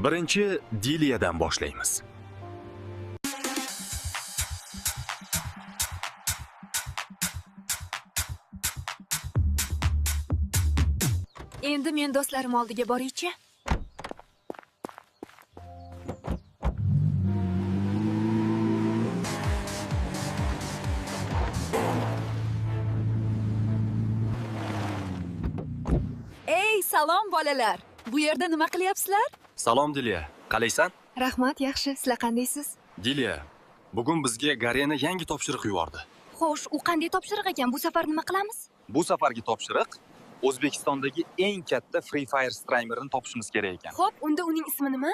Birinchi Diliyadan boshlaymiz. Endi men do'stlarim oldiga boraychi. Ey, salom bolalar. Bu yerda nima qilyapsizlar? Salom Diliya, qalaysan? Rahmat, yaxshi. Sizlar qandaysiz? Diliya, bugun bizga Garena yangi topshiriq yubordi. Xo'sh, u qanday topshiriq ekan? Bu safar nima qilamiz? Bu safargi topshiriq O'zbekistondagi eng katta Free Fire streamerini topishimiz kerak ekan. Xo'p, unda uning ismi nima?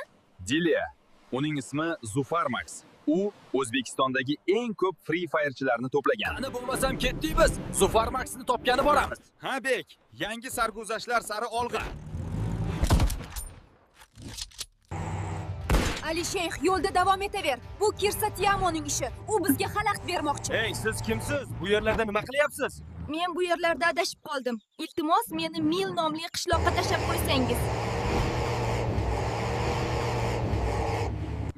Diliya, uning ismi Zufar Max. U O'zbekistondagi eng ko'p Free Firechilarni to'plagan. Ana bo'lmasam ketdik biz. Zufar Maxni topgani boramiz. Ha bek, yangi sarguzashtlar sari olg'a. Alisheyx, yo'lda davom etaver. Bu Kirsatyamoning ishi. U bizga xalaqit bermoqchi. Ey, siz kimsiz? Bu yerlarda nima qilyapsiz? Men bu yerlarda adashib qoldim. Iltimos, meni Mil nomli qishloqqa tashlab qo'ysangiz.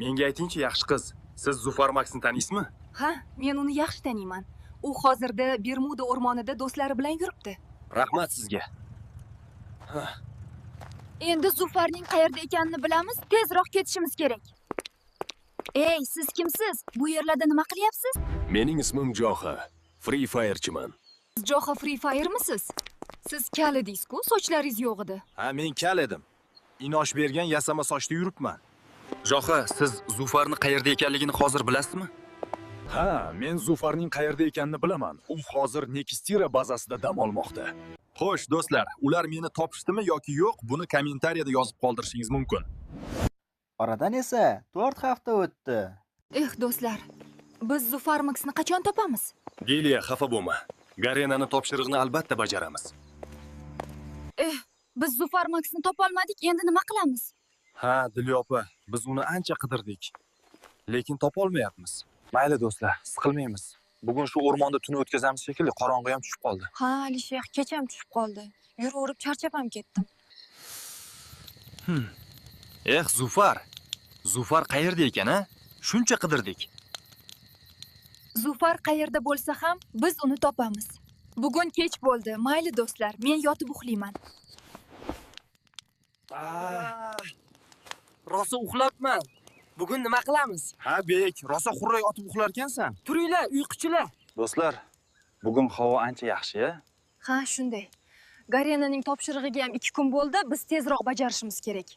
Menga aytingchi, yaxshi qiz, siz Zufar Maxni taniysizmi? Ha, men uni yaxshi taniyman. U hozirda Bermuda o'rmonida do'stlari bilan yuribdi. Rahmat sizga. Endi Zufarning qayerda ekanini bilamiz, tezroq ketishimiz kerak. Ey, siz kimsiz? Bu yerlarda nima qilyapsiz? Mening ismim Joha. Free Firechiman. Joha Free Fire'misiz? Siz kal edingiz-ku, sochlaringiz yo'q edi. Ha, men kal edim. Inosh bergan yasama sochda yuribman. Joha, siz Zufarni qayerda ekanligini hozir bilasizmi? Ha, men Zufarning qayerda ekanini bilaman. U hozir Nekistira bazasida dam olmoqda. Xo'sh, do'stlar, ular meni topishdimi yoki yo'q, buni kommentariyada yozib qoldirishingiz mumkin. Oradan esa 4 hafta o'tdi. Eh, do'stlar, biz Zufar Maxni qachon topamiz? Diliya, xafa bo'lma. Garenani topshirig'ini albatta bajaramiz. Eh, biz Zufar Maxni topolmadik, endi nima qilamiz? Ha, Diliya opa, biz uni ancha qidirdik. Lekin topolmayapmiz. Mayli do'stlar, siqilmaymiz. Bugun shu o'rmonda tun o'tkazamiz shekilli, qorong'i ham tushib qoldi. Ha, Alisher, kecham tushib qoldi. Yuraverib charchab ham ketdim. Eh, Zufar. Zufar qayerda ekan, a? Shuncha qidirdik. Zufar qayerda bo'lsa ham biz uni topamiz. Bugun kech bo'ldi. Mayli do'stlar, men yotib uxlayman. Rosa uxlabman. Bugun nima qilamiz? Ha bek, rosa xurrak otib uxlarkansan. Turinglar, uyquchilar. Do'stlar, bugun havo ancha yaxshi-ya. Ha, shunday. Garenaning topshirig'iga ham 2 kun bo'ldi, biz tezroq bajarishimiz kerak.